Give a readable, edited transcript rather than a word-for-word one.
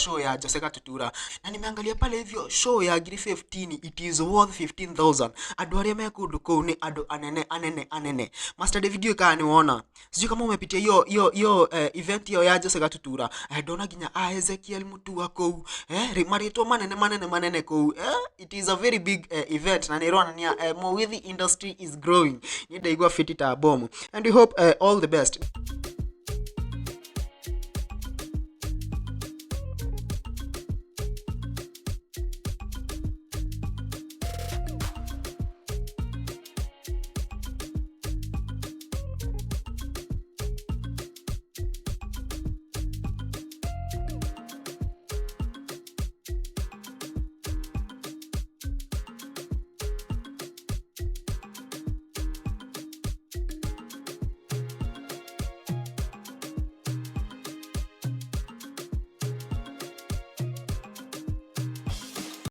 Show ya Jose Gatutura, na nimeangalia pale hivyo show ya ngiri 15, it is worth 15,000. Andũ arĩa me kũndũ kũu nĩ andũ anene anene anene. Master David, ndiũĩ kana nĩ wona, sijui kama umepitia hiyo hiyo hiyo event hiyo ya Jose Gatutura. Ndona nginya a Ezekiel Mutua kũu, marĩtwa manene manene manene kũu. It is a very big event na nĩ ĩronania Mugithi industry is growing. Niĩ ndaigua fiti ta bomu and we hope all the best.